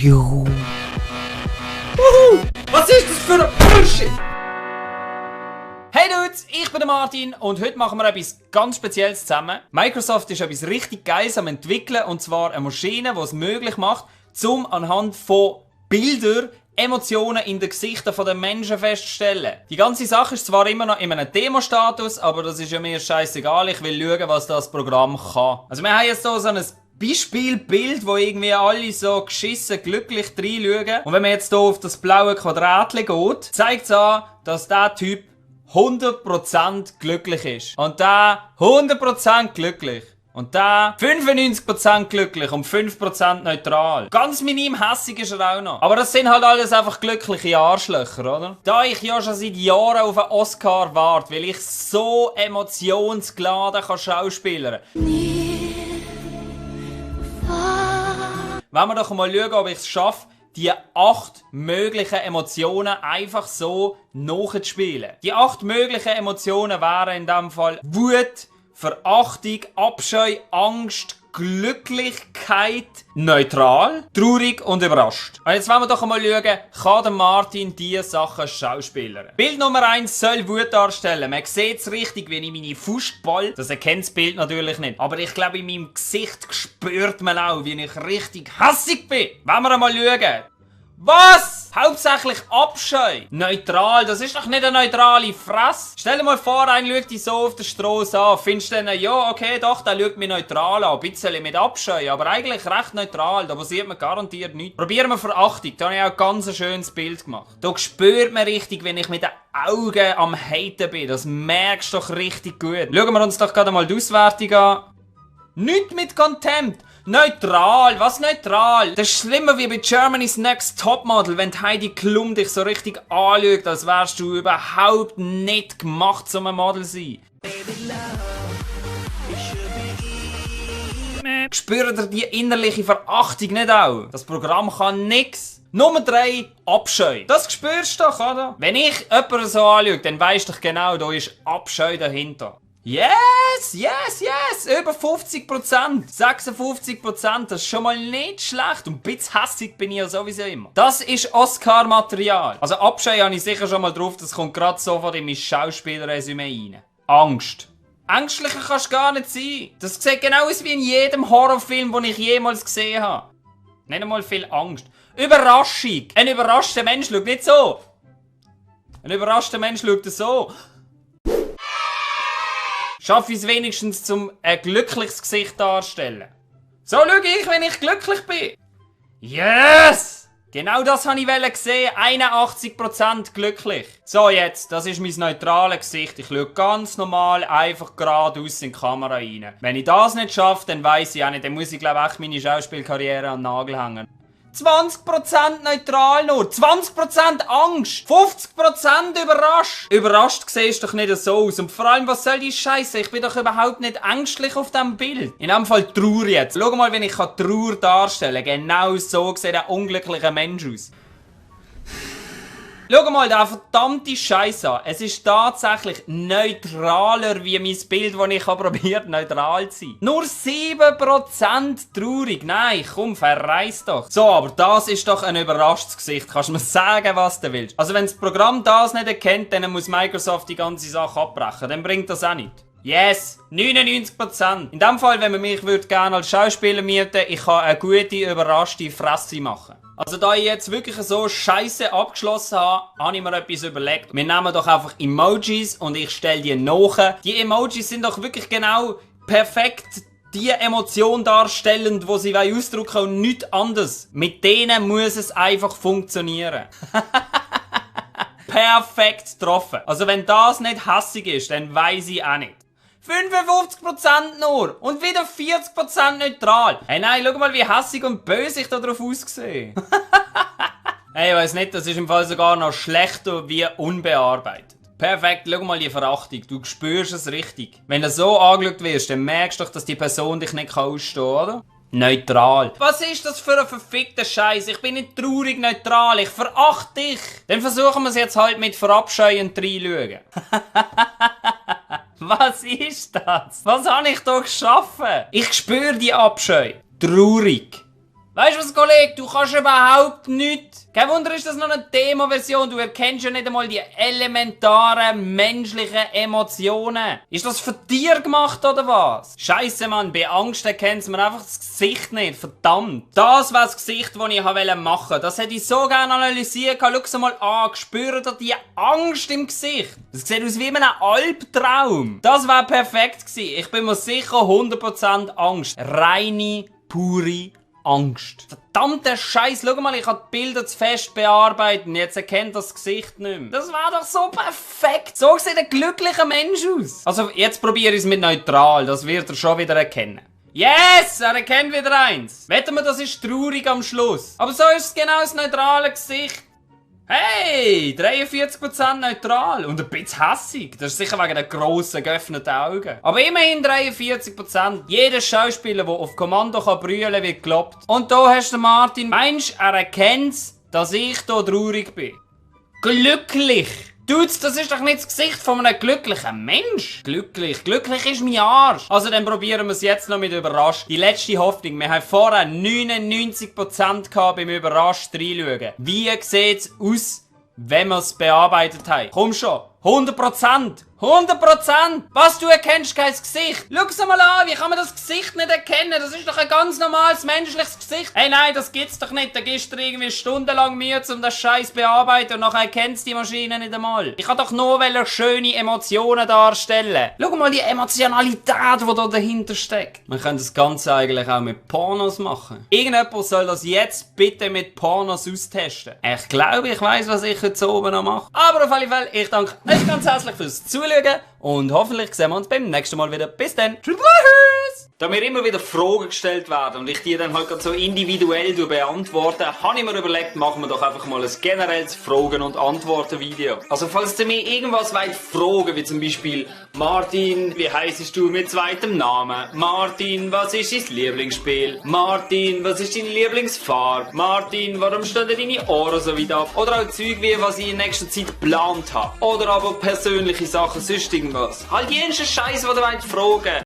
Wuhu. Was ist das für ein Bullshit? Hey Dudes, ich bin der Martin und heute machen wir etwas ganz Spezielles zusammen. Microsoft ist etwas richtig Geiles am entwickeln, und zwar eine Maschine, die es möglich macht, um anhand von Bildern Emotionen in den Gesichtern der Menschen festzustellen. Die ganze Sache ist zwar immer noch in einem Demo-Status, aber das ist ja mir scheißegal, ich will schauen, was das Programm kann. Also wir haben jetzt hier so ein Beispielbild, wo irgendwie alle so geschissen glücklich reinschauen. Und wenn man jetzt hier auf das blaue Quadratchen geht, zeigt es an, dass der Typ 100% glücklich ist. Und der 100% glücklich. Und der 95% glücklich und 5% neutral. Ganz minim hässig ist er auch noch. Aber das sind halt alles einfach glückliche Arschlöcher, oder? Da ich ja schon seit Jahren auf einen Oscar warte, weil ich so emotionsgeladen kann schauspielern. Wollen wir doch mal schauen, ob ich es schaffe, die 8 möglichen Emotionen einfach so nachzuspielen. Die 8 möglichen Emotionen wären in diesem Fall Wut, Verachtung, Abscheu, Angst, Glücklichkeit, neutral, traurig und überrascht. Und jetzt wollen wir doch mal schauen, kann der Martin diese Sachen schauspielern. Bild Nummer 1 soll Wut darstellen. Man sieht es richtig, wenn ich meine Faust ball. Das erkennt das Bild natürlich nicht. Aber ich glaube, in meinem Gesicht spürt man auch, wie ich richtig hässig bin. Wollen wir mal schauen. Was? Hauptsächlich Abscheu. Neutral, das ist doch nicht eine neutrale Fresse. Stell dir mal vor, einer schaut dich so auf der Strasse an. Findest du dann, ja, okay, doch, der schaut mich neutral an. Ein bisschen mit Abscheu, aber eigentlich recht neutral. Da passiert mir garantiert nichts. Probieren wir Verachtung. Da habe ich auch ganz ein schönes Bild gemacht. Da spürt man richtig, wenn ich mit den Augen am Haten bin. Das merkst du doch richtig gut. Schauen wir uns doch gerade mal die Auswertung an. Nicht mit Contempt. Neutral, was neutral? Das ist schlimmer wie bei Germany's Next Topmodel, wenn Heidi Klum dich so richtig anschaut, als wärst du überhaupt nicht gemacht, um ein Model zu sein. Spürt ihr die innerliche Verachtung nicht auch? Das Programm kann nix. Nummer 3, Abscheu. Das spürst du doch, oder? Wenn ich jemanden so anschaue, dann weisst du doch genau, da ist Abscheu dahinter. Yes, yes, yes! Über 50%! 56%, das ist schon mal nicht schlecht. Und ein bisschen hässig bin ich ja sowieso immer. Das ist Oscar-Material. Also Abscheu habe ich sicher schon mal drauf, das kommt gerade sofort in mein Schauspielresümee rein. Angst. Ängstlicher kannst du gar nicht sein. Das sieht genau aus wie in jedem Horrorfilm, den ich jemals gesehen habe. Nicht einmal viel Angst. Überraschung. Ein überraschter Mensch schaut nicht so. Ein überraschter Mensch schaut so. Schaffe ich es wenigstens, um ein glückliches Gesicht darzustellen. So schaue ich, wenn ich glücklich bin. Yes! Genau das wollte ich sehen. 81% glücklich. So jetzt, das ist mein neutrales Gesicht. Ich schaue ganz normal, einfach geradeaus in die Kamera rein. Wenn ich das nicht schaffe, dann weiss ich auch nicht. Dann muss ich glaube ich meine Schauspielkarriere an den Nagel hängen. 20% neutral nur, 20% Angst, 50% überrascht. Überrascht siehst du doch nicht so aus. Und vor allem, was soll die Scheiße? Ich bin doch überhaupt nicht ängstlich auf diesem Bild. In dem Fall Trauer jetzt. Schau mal, wenn ich Trauer darstellen kann. Genau so sieht ein unglücklicher Mensch aus. Schau mal, der verdammte Scheiß an. Es ist tatsächlich neutraler wie mein Bild, das ich probiert neutral zu sein. Nur 7% traurig. Nein, komm, verreiss doch. So, aber das ist doch ein überraschtes Gesicht. Kannst du mir sagen, was du willst? Also wenn das Programm das nicht erkennt, dann muss Microsoft die ganze Sache abbrechen. Dann bringt das auch nicht. Yes, 99%. In dem Fall, wenn man mich gerne als Schauspieler mieten, ich kann eine gute, überraschte Fresse machen. Also da ich jetzt wirklich so scheiße abgeschlossen habe, habe ich mir etwas überlegt. Wir nehmen doch einfach Emojis und ich stelle die nach. Die Emojis sind doch wirklich genau perfekt die Emotion darstellend, die sie ausdrücken wollen und nichts anderes. Mit denen muss es einfach funktionieren. Perfekt getroffen. Also wenn das nicht hässig ist, dann weiss ich auch nicht. 55% nur und wieder 40% neutral. Hey nein, schau mal, wie hässig und böse ich da drauf aussehe. Hey, ich weiss nicht, das ist im Fall sogar noch schlechter wie unbearbeitet. Perfekt, schau mal die Verachtung, du spürst es richtig. Wenn du so angeschaut wirst, dann merkst du doch, dass die Person dich nicht ausstehen kann, oder? Neutral. Was ist das für ein verfickter Scheiß? Ich bin nicht traurig neutral, ich verachte dich. Dann versuchen wir es jetzt halt mit verabscheuend reinschauen. Was ist das? Was habe ich da geschaffen? Ich spüre die Abscheu. Traurig. Weißt du was, Kollege? Du kannst überhaupt nichts. Kein Wunder ist das noch eine Demo-Version. Du erkennst ja nicht einmal die elementaren menschlichen Emotionen. Ist das für Tier gemacht oder was? Scheisse, Mann. Bei Angst erkennt man einfach das Gesicht nicht. Verdammt. Das war das Gesicht, das ich machen wollte. Das hätte ich so gerne analysiert. Schau mal an. Spürt ihr die Angst im Gesicht? Das sieht aus wie in einem Albtraum. Das war perfekt gewesen. Ich bin mir sicher 100% Angst. Reine, pure Angst. Verdammter Scheiß, schau mal, ich habe die Bilder zu fest bearbeitet und jetzt erkennt das Gesicht nicht mehr. Das war doch so perfekt. So sieht ein glücklicher Mensch aus. Also, jetzt probiere ich es mit neutral, das wird er schon wieder erkennen. Yes, er erkennt wieder eins. Wetten wir, das ist traurig am Schluss. Aber so ist es genau das neutrale Gesicht. Hey, 43% neutral und ein bisschen hässig. Das ist sicher wegen den grossen, geöffneten Augen. Aber immerhin 43%. Jeder Schauspieler, der auf Kommando brüllen kann, wird gelobt. Und da hast du Martin. Meinst du, er erkennt's, dass ich hier traurig bin? Glücklich! Dudes, das ist doch nicht das Gesicht von einem glücklichen Mensch. Glücklich. Glücklich ist mein Arsch. Also dann probieren wir es jetzt noch mit Überrascht. Die letzte Hoffnung. Wir haben vorher 99% gehabt beim Überrascht reinschauen. Wie sieht's aus, wenn wir es bearbeitet haben? Komm schon. 100%! 100%! Was, du erkennst kein Gesicht? Schau's mal an, wie kann man das Gesicht nicht erkennen? Das ist doch ein ganz normales menschliches Gesicht. Hey, nein, das gibt's doch nicht. Da gibst du irgendwie stundenlang Mühe, um das Scheiß bearbeiten und nachher erkennst die Maschine nicht einmal. Ich kann doch nur schöne Emotionen darstellen. Schau mal die Emotionalität, die da dahinter steckt. Man könnte das Ganze eigentlich auch mit Pornos machen. Irgendjemand soll das jetzt bitte mit Pornos austesten. Ich glaube, ich weiss, was ich heute oben noch mache. Aber auf alle Fälle, ich danke euch ganz herzlich fürs Zuschauen und hoffentlich sehen wir uns beim nächsten Mal wieder. Bis dann. Tschüss. Da mir immer wieder Fragen gestellt werden und ich die dann halt so individuell beantworte, habe ich mir überlegt, machen wir doch einfach mal ein generelles Fragen- und Antworten-Video. Also falls ihr mir irgendwas wollt fragen, wie zum Beispiel Martin, wie heisst du mit zweitem Namen? Martin, was ist dein Lieblingsspiel? Martin, was ist deine Lieblingsfarbe? Martin, warum stehen deine Ohren so weit ab? Oder auch Zeug wie, was ich in nächster Zeit geplant habe. Oder aber persönliche Sachen, sonst irgendwas. Halt jeden Scheiß, den ihr wollt fragen.